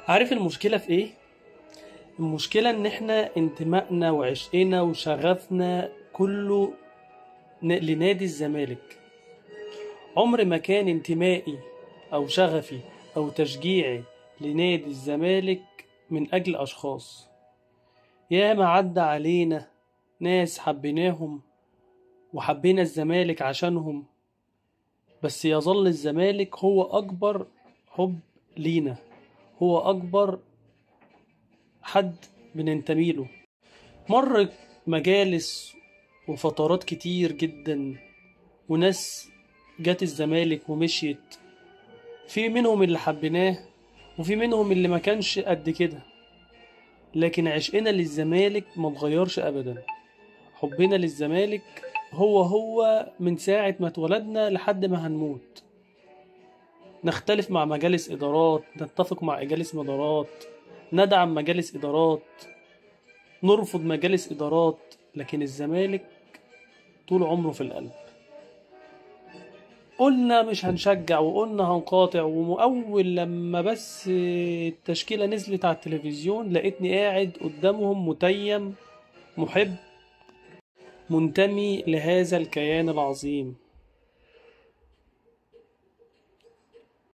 عارف المشكلة في ايه؟ المشكلة ان احنا انتمائنا وعشقنا وشغفنا كله لنادي الزمالك. عمر ما كان انتمائي او شغفي او تشجيعي لنادي الزمالك من اجل اشخاص. ياما عدى علينا ناس حبيناهم وحبينا الزمالك عشانهم، بس يظل الزمالك هو اكبر حب لينا، هو اكبر حد بننتمي له. مر مجالس وفترات كتير جدا وناس جت الزمالك ومشيت، في منهم اللي حبيناه وفي منهم اللي ما كانش قد كده، لكن عشقنا للزمالك ما اتغيرش ابدا. حبنا للزمالك هو هو من ساعة ما اتولدنا لحد ما هنموت. نختلف مع مجالس إدارات، نتفق مع مجالس إدارات، ندعم مجالس إدارات، نرفض مجالس إدارات، لكن الزمالك طول عمره في القلب. قلنا مش هنشجع وقلنا هنقاطع، وأول لما بس التشكيلة نزلت على التلفزيون لقيتني قاعد قدامهم متيم محب منتمي لهذا الكيان العظيم.